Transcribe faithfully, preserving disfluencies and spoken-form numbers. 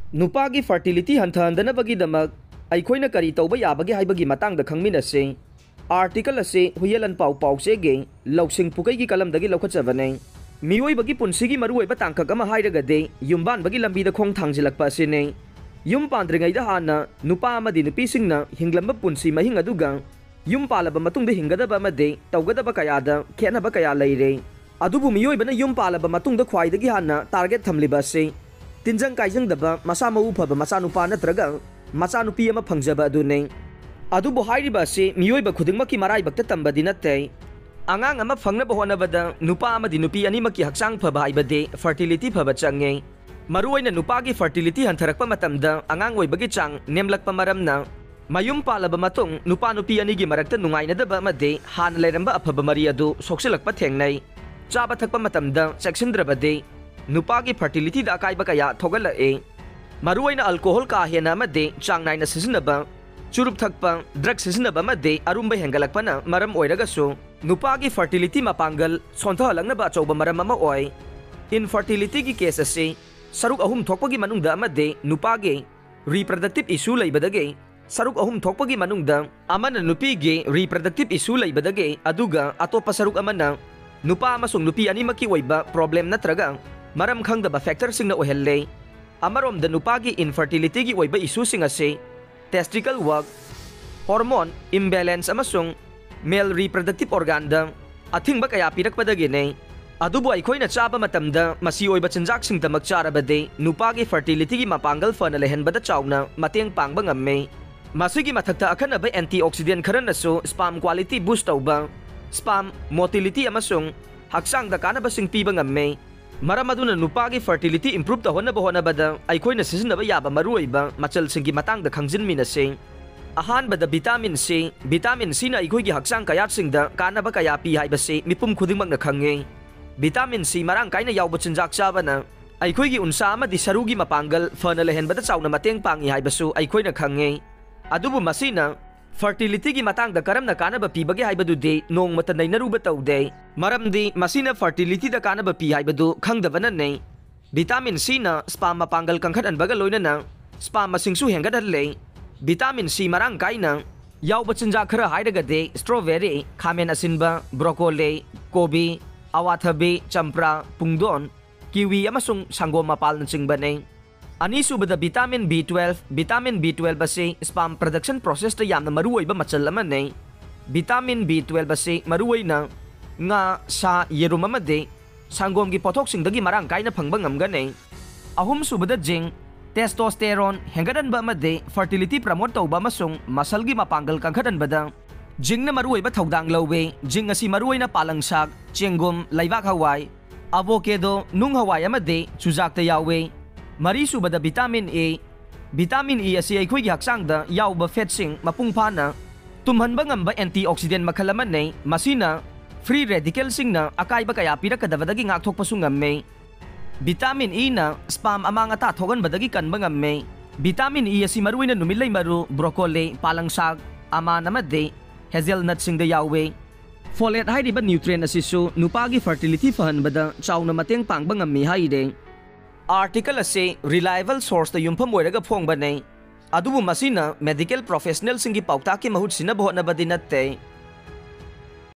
ꯅꯨꯄꯥꯒꯤ ꯐꯔꯇꯤꯂꯤꯇꯤ ꯍꯟꯊꯍꯟꯗꯅꯕꯒꯤꯗꯃꯛ ꯑꯩꯈꯣꯏꯅ ꯀꯔꯤ ꯇꯧꯕ ꯌꯥꯕꯒꯦ ꯍꯥꯏꯕꯒꯤ ꯃꯇꯥꯡꯗ ꯈꯪꯃꯤꯟꯅꯁꯤ꯫ ꯑꯥꯔꯇꯤꯀꯜ ꯑꯁꯤ ꯍꯨꯌꯦꯂꯟ ꯄꯥꯎ ꯄꯥꯎꯆꯦꯒꯤ ꯂꯧꯁꯤꯡ ꯄꯨꯀꯩꯒꯤ ꯀꯂꯝꯗꯒꯤ ꯂꯧꯈꯠꯆꯕꯅꯤ꯫ ꯃꯤꯑꯣꯏꯕꯒꯤ ꯄꯨꯟꯁꯤꯒꯤ ꯃꯔꯨꯑꯣꯏꯕ ꯇꯥꯡꯀꯛ ꯑꯃ ꯍꯥꯏꯔꯒꯗꯤ ꯌꯨꯝꯕꯥꯟꯕꯒꯤ ꯂꯝꯕꯤꯗ ꯈꯣꯡ ꯊꯥꯡꯖꯤꯜꯂꯛꯄ ꯑꯁꯤꯅꯤ꯫ ꯌꯨꯝ ꯄꯥꯟꯗ꯭ꯔꯤꯉꯩꯗ ꯍꯥꯟꯅ ꯅꯨꯄꯥ ꯑꯃꯗꯤ ꯅꯨꯄꯤꯁꯤꯡꯅ ꯍꯤꯡꯂꯝꯕ ꯄꯨꯟꯁꯤ ꯃꯍꯤꯡ ꯑꯗꯨꯒ ꯌꯨꯝ ꯄꯥꯜꯂꯕ ꯃꯇꯨꯡꯗ ꯍꯤꯡꯒꯗꯕ ꯑꯃꯗꯤ ꯇꯧꯒꯗꯕ ꯀꯌꯥꯗ ꯈꯦꯠꯅꯕ ꯀꯌꯥ ꯂꯩꯔꯦ꯫ ꯑꯗꯨꯕꯨ ꯃꯤꯑꯣꯏꯕꯅ ꯌꯨꯝ ꯄꯥꯜꯂꯕ ꯃꯇꯨꯡꯗ ꯈ꯭ꯋꯥꯏꯗꯒꯤ ꯍꯥꯟꯅ ꯇꯥꯔꯒꯦꯠ ꯊꯝꯂꯤꯕ ꯑꯁꯤ ꯇꯤꯟꯖꯪ ꯀꯥꯏꯖꯪꯗꯕ, ꯃꯁꯥ ꯃꯎ ꯐꯕ ꯃꯆꯥꯅꯨꯄꯥ ꯅꯠꯇ꯭ꯔꯒ ꯃꯆꯥꯅꯨꯄꯤ ꯑꯃ ꯐꯪꯖꯕ ꯑꯗꯨꯅꯤ꯫ ꯑꯗꯨꯕꯨ ꯍꯥꯏꯔꯤꯕ ꯑꯁꯤ ꯃꯤꯑꯣꯏꯕ ꯈꯨꯗꯤꯡꯃꯛꯀꯤ ꯃꯔꯥꯏꯕꯛꯇ ꯇꯝꯕꯗꯤ ꯅꯠꯇꯦ꯫ ꯑꯉꯥꯡ ꯑꯃ ꯐꯪꯅꯕ ꯍꯣꯠꯅꯕꯗ ꯅꯨꯄꯥ ꯑꯃꯗꯤ ꯅꯨꯄꯤ ꯑꯅꯤꯃꯛꯀꯤ ꯍꯛꯆꯥꯡ ꯐꯕ ꯍꯥꯏꯕꯗꯤ ꯐꯔꯇꯤꯂꯤꯇꯤ ꯐꯕ ꯆꯪꯉꯤ꯫ ꯃꯔꯨꯑꯣꯏꯅ ꯅꯨꯄꯥꯒꯤ ꯐꯔꯇꯤꯂꯤꯇꯤ ꯍꯟꯊꯔꯛꯄ ꯃꯇꯝꯗ ꯑꯉꯥꯡ ꯑꯣꯏꯕꯒꯤ ꯆꯥꯡ ꯅꯦꯝꯂꯛꯄ ꯃꯔꯝꯅ ꯃꯌꯨꯝ ꯄꯥꯜꯂꯕ ꯃꯇꯨꯡ ꯅꯨꯄꯥ ꯅꯨꯄꯤ ꯑꯅꯤꯒꯤ ꯃꯔꯛꯇ ꯅꯨꯡꯉꯥꯏꯅꯗꯕ ꯑꯃꯗꯤ ꯍꯥꯟꯅ ꯂꯩꯔꯝꯕ ꯑꯐꯕ ꯃꯔꯤ ꯑꯗꯨ ꯁꯣꯛꯆꯤꯜꯂꯛꯄ ꯊꯦꯡꯅꯩ꯫ ꯆꯥꯕ ꯊꯛꯄ ꯃꯇꯝꯗ ꯆꯦꯛꯁꯤꯟꯗ꯭ꯔꯕꯗꯤ ꯅꯨꯄꯥꯒꯤ ꯐꯔꯇꯤꯂꯤꯇꯤꯗ ꯑꯀꯥꯏꯕ ꯀꯌꯥ ꯊꯣꯛꯍꯜꯂꯛꯏ꯫ ꯃꯔꯨꯑꯣꯏꯅ ꯑꯜꯀꯣꯍꯣꯜ ꯀꯥ ꯍꯦꯟꯅ ꯑꯃꯗꯤ ꯆꯥꯡ ꯅꯥꯏꯅ ꯁꯤꯖꯤꯟꯅꯕ, ꯆꯨꯔꯨꯞ ꯊꯛꯄ, ꯗ꯭ꯔꯒ ꯁꯤꯖꯤꯟꯅꯕ ꯑꯃꯗꯤ ꯑꯔꯨꯝꯕ ꯍꯦꯟꯒꯠꯂꯛꯄꯅ ꯃꯔꯝ ꯑꯣꯏꯔꯒꯁꯨ ꯅꯨꯄꯥꯒꯤ ꯐꯔꯇꯤꯂꯤꯇꯤ ꯃꯄꯥꯡꯒꯜ ꯁꯣꯟꯊꯍꯜꯂꯛꯅꯕ ꯑꯆꯧꯕ ꯃꯔꯝ ꯑꯃ ꯑꯣꯏ꯫ ꯏꯟꯐꯔꯇꯤꯂꯤꯇꯤꯒꯤ ꯀꯦꯁ ꯑꯁꯤ ꯁꯔꯨꯛ ꯑꯍꯨꯝ ꯊꯣꯛꯄꯒꯤ ꯃꯅꯨꯡꯗ ꯑꯃꯗꯤ ꯅꯨꯄꯥꯒꯤ ꯔꯤꯄ꯭ꯔꯗꯛꯇꯤꯞ ꯏꯁꯨ ꯂꯩꯕꯗꯒꯤ ꯁꯔꯨꯛ ꯑꯍꯨꯝ ꯊꯣꯛꯄꯒꯤ ꯃꯅꯨꯡꯗ ꯑꯃꯅ ꯅꯨꯄꯤꯒꯤ ꯔꯤꯄ꯭ꯔꯗꯛꯇꯤꯞ ꯏꯁꯨ ꯂꯩꯕꯗꯒꯤ, ꯑꯗꯨꯒ ꯑꯇꯣꯞꯄ ꯁꯔꯨꯛ ꯑꯃꯅ ꯅꯨꯄꯥ ꯑꯃꯁꯨꯡ ꯅꯨꯄꯤ ꯑꯅꯤꯃꯛꯀꯤ ꯑꯣꯏꯕ ꯄ꯭ꯔꯣꯕ꯭ꯂꯦꯝ ꯅꯠꯇ꯭ꯔꯒ ꯃꯔꯝ ꯈꯪꯗꯕ ꯐꯦꯛꯇꯔꯁꯤꯡꯅ ꯑꯣꯏꯍꯜꯂꯦ꯫ ꯑꯃꯔꯣꯝꯗ ꯅꯨꯄꯥꯒꯤ ꯏꯟꯐꯔꯇꯤꯂꯤꯇꯤꯒꯤ ꯑꯣꯏꯕ ꯏꯁꯨꯁꯤꯡ ꯑꯁꯤ ꯇꯦꯁꯇꯤꯀꯜ ꯋꯥꯛ, ꯍꯣꯔꯃꯣꯟ ꯏꯝꯕꯦꯂꯦꯟꯁ ꯑꯃꯁꯨꯡ ꯃꯦꯜ ꯔꯤꯄ꯭ꯔꯗꯛꯇꯤꯞ ꯑꯣꯔꯒꯥꯟꯗ ꯑꯊꯤꯡꯕ ꯀꯌꯥ ꯄꯤꯔꯛꯄꯗꯒꯤꯅꯤ꯫ ꯑꯗꯨꯕꯨ ꯑꯩꯈꯣꯏꯅ ꯆꯥꯕ ꯃꯇꯝꯗ ꯃꯆꯤ ꯑꯣꯏꯕ ꯆꯤꯟꯖꯥꯛꯁꯤꯡꯗꯃꯛ ꯆꯥꯔꯕꯗꯤ ꯅꯨꯄꯥꯒꯤ ꯐꯔꯇꯤꯂꯤꯇꯤꯒꯤ ꯃꯄꯥꯡꯒꯜ ꯐꯅ ꯂꯩꯍꯟꯕꯗ ꯆꯥꯎꯅ ꯃꯇꯦꯡ ꯄꯥꯡꯕ ꯉꯝꯃꯤ꯫ ꯃꯁꯤꯒꯤ ꯃꯊꯛꯇ ꯑꯈꯟꯅꯕ ꯑꯦꯟꯇꯤꯑꯣꯛꯁꯤꯗꯦꯟ ꯈꯔꯅꯁꯨ ꯁ꯭ꯄꯥꯝ ꯀ꯭ꯋꯥꯂꯤꯇꯤ ꯕꯨꯁ ꯇꯧꯕ, ꯁ꯭ꯄꯥꯝ ꯃꯣꯇꯤꯂꯤꯇꯤ ꯑꯃꯁꯨꯡ ꯍꯛꯆꯥꯡꯗ ꯀꯥꯟꯅꯕꯁꯤꯡ ꯄꯤꯕ ꯉꯝꯃꯤ꯫ ꯃꯔꯝ ꯑꯗꯨꯅ ꯅꯨꯄꯥꯒꯤ ꯐꯔꯇꯤꯂꯤꯇꯤ ꯏꯝꯄ꯭ꯔꯨꯞ ꯇꯧꯍꯟꯅꯕ ꯍꯣꯠꯅꯕꯗ ꯑꯩꯈꯣꯏꯅ ꯁꯤꯖꯤꯟꯅꯕ ꯌꯥꯕ ꯃꯔꯨꯑꯣꯏꯕ ꯃꯆꯜꯁꯤꯡꯒꯤ ꯃꯇꯥꯡꯗ ꯈꯪꯖꯤꯟꯃꯤꯟꯅꯁꯤ꯫ ꯑꯍꯥꯟꯕꯗ ꯚꯤꯇꯥꯃꯤꯟ ꯁꯤ꯫ ꯚꯤꯇꯥꯃꯤꯟ ꯁꯤꯅ ꯑꯩꯈꯣꯏꯒꯤ ꯍꯛꯆꯥꯡ ꯀꯌꯥꯠꯁꯤꯡꯗ ꯀꯥꯟꯅꯕ ꯀꯌꯥ ꯄꯤ ꯍꯥꯏꯕꯁꯤ ꯃꯤꯄꯨꯝ ꯈꯨꯗꯤꯡꯃꯛꯅ ꯈꯪꯉꯤ꯫ ꯚꯤꯇꯥꯃꯤꯟ ꯁꯤ ꯃꯔꯥꯡ ꯀꯥꯏꯅ ꯌꯥꯎꯕ ꯆꯤꯟꯖꯥꯛ ꯆꯥꯕꯅ ꯑꯩꯈꯣꯏꯒꯤ ꯎꯟꯁꯥ ꯑꯃꯗꯤ ꯁꯔꯨꯒꯤ ꯃꯄꯥꯡꯒꯜ ꯐꯅ ꯂꯩꯍꯟꯕꯗ ꯆꯥꯎꯅ ꯃꯇꯦꯡ ꯄꯥꯡꯉꯤ ꯍꯥꯏꯕꯁꯨ ꯑꯩꯈꯣꯏꯅ ꯈꯪꯉꯤ꯫ ꯑꯗꯨꯕꯨ ꯃꯁꯤꯅ ꯐꯔꯇꯤꯂꯤꯇꯤꯒꯤ ꯃꯇꯥꯡꯗ ꯀꯔꯝꯅ ꯀꯥꯟꯅꯕ ꯄꯤꯕꯒꯦ ꯍꯥꯏꯕꯗꯨꯗꯤ ꯅꯣꯡꯃꯇ ꯅꯩꯅꯔꯨꯕ ꯇꯧꯗꯦ꯫ ꯃꯔꯝꯗꯤ ꯃꯁꯤꯅ ꯐꯔꯇꯤꯂꯤꯇꯤꯗ ꯀꯥꯟꯅꯕ ꯄꯤ ꯍꯥꯏꯕꯗꯨ ꯈꯪꯗꯕꯅꯅꯤ꯫ Vitamin Cꯅ sperm ꯃꯄꯥꯡꯒꯜ ꯀꯟꯈꯠꯍꯟꯕꯒ ꯂꯣꯏꯅꯅ sperm ꯃꯁꯤꯡꯁꯨ ꯍꯦꯟꯒꯠꯍꯜꯂꯦ꯫ Vitamin C ꯃꯔꯥꯡ ꯀꯥꯏꯅ ꯌꯥꯎꯕ ꯆꯤꯟꯖꯥꯛ ꯈꯔ ꯍꯥꯏꯔꯒꯗꯤ strawberry, ꯈꯥꯃꯦꯟ ꯑꯁꯤꯟꯕ, broccoli, ꯀꯣꯕꯤ, ꯑꯋꯥꯊꯕꯤ, ꯆꯝꯄ꯭ꯔꯥ, ꯄꯨꯡꯗꯣꯟ, kiwi ꯑꯃꯁꯨꯡ ꯁꯪꯒꯣꯝ ꯃꯄꯥꯜꯅꯆꯤꯡꯕꯅꯤ꯫ ꯑꯅꯤꯁꯨꯕꯗ vitamin B twelve꯫ Vitamin B twelve ꯑꯁꯤ sperm production processꯇ ꯌꯥꯝꯅ ꯃꯔꯨꯑꯣꯏꯕ ꯃꯆꯜ ꯑꯃꯅꯤ꯫ Vitamin B twelve ꯑꯁꯤ ꯃꯔꯨꯑꯣꯏꯅ ꯉꯥ, ꯁꯥ, ꯌꯦꯔꯨꯝ ꯑꯃꯗꯤ ꯁꯪꯒꯣꯝꯒꯤ ꯄꯣꯠꯊꯣꯛꯁꯤꯡꯗꯒꯤ ꯃꯔꯥꯡ ꯀꯥꯏꯅ ꯐꯪꯕ ꯉꯝꯒꯅꯤ꯫ ꯑꯍꯨꯝꯁꯨꯕꯗ zinc꯫ Testosterone ꯍꯦꯟꯒꯠꯍꯟꯕ ꯑꯃꯗꯤ fertility promote ꯇꯧꯕ ꯑꯃꯁꯨꯡ muscleꯒꯤ ꯃꯄꯥꯡꯒꯜ ꯀꯟꯈꯠꯍꯟꯕꯗ zincꯅ ꯃꯔꯨꯑꯣꯏꯕ ꯊꯧꯗꯥꯡ ꯂꯧꯏ꯫ Zinc ꯑꯁꯤ ꯃꯔꯨꯑꯣꯏꯅ ꯄꯥꯂꯪꯁꯥꯛ, ꯆꯦꯡꯒꯨꯝ, ꯂꯩꯕꯥꯛ ꯍꯋꯥꯏ, avocado, ꯅꯨꯡ ꯍꯋꯥꯏ ꯑꯃꯗꯤ ꯆꯨꯖꯥꯛꯇ ꯌꯥꯎꯏ꯫ ꯃꯔꯤꯁꯨꯕꯗ vitamin E꯫ Vitamin E ꯑꯁꯤ ꯑꯩꯈꯣꯏꯒꯤ ꯍꯛꯆꯥꯡꯗ ꯌꯥꯎꯕ fatꯁꯤꯡ ꯃꯄꯨꯡ ꯐꯥꯅ ꯇꯨꯝꯍꯟꯕ ꯉꯝꯕ antioxidant ꯃꯈꯜ ꯑꯃꯅꯤ꯫ ꯃꯁꯤꯅ free radicalꯁꯤꯡꯅ ꯑꯀꯥꯏꯕ ꯀꯌꯥ ꯄꯤꯔꯛꯀꯗꯕꯗꯒꯤ ꯉꯥꯛꯊꯣꯛꯄꯁꯨ ꯉꯝꯃꯤ꯫ Vitamin Eꯅ sperm ꯑꯃꯥꯡ ꯑꯇꯥ ꯊꯣꯛꯍꯟꯕꯗꯒꯤ ꯀꯟꯕ ꯉꯝꯃꯤ꯫ Vitamin E ꯑꯁꯤ ꯃꯔꯨꯑꯣꯏꯅ ꯅꯨꯃꯤꯠꯂꯩ ꯃꯔꯨ, broccoli, ꯄꯥꯂꯪꯁꯥꯛ, almond ꯑꯃꯗꯤ hazelnutꯁꯤꯡꯗ ꯌꯥꯎꯏ꯫ Folate ꯍꯥꯏꯔꯤꯕ nutrient ꯑꯁꯤꯁꯨ ꯅꯨꯄꯥꯒꯤ fertility ꯐꯍꯟꯕꯗ ꯆꯥꯎꯅ ꯃꯇꯦꯡ ꯄꯥꯡꯕ ꯉꯝꯃꯤ ꯍꯥꯏꯔꯦ꯫ Article ꯑꯁꯤ reliable sourceꯇ ꯌꯨꯝꯐꯝ ꯑꯣꯏꯔꯒ ꯐꯣꯡꯕꯅꯤ, ꯑꯗꯨꯕꯨ ꯃꯁꯤꯅ medical professionalꯁꯤꯡꯒꯤ ꯄꯥꯎꯇꯥꯛꯀꯤ ꯃꯍꯨꯠ ꯁꯤꯟꯅꯕ ꯍꯣꯠꯅꯕꯗꯤ ꯅꯠꯇꯦ꯫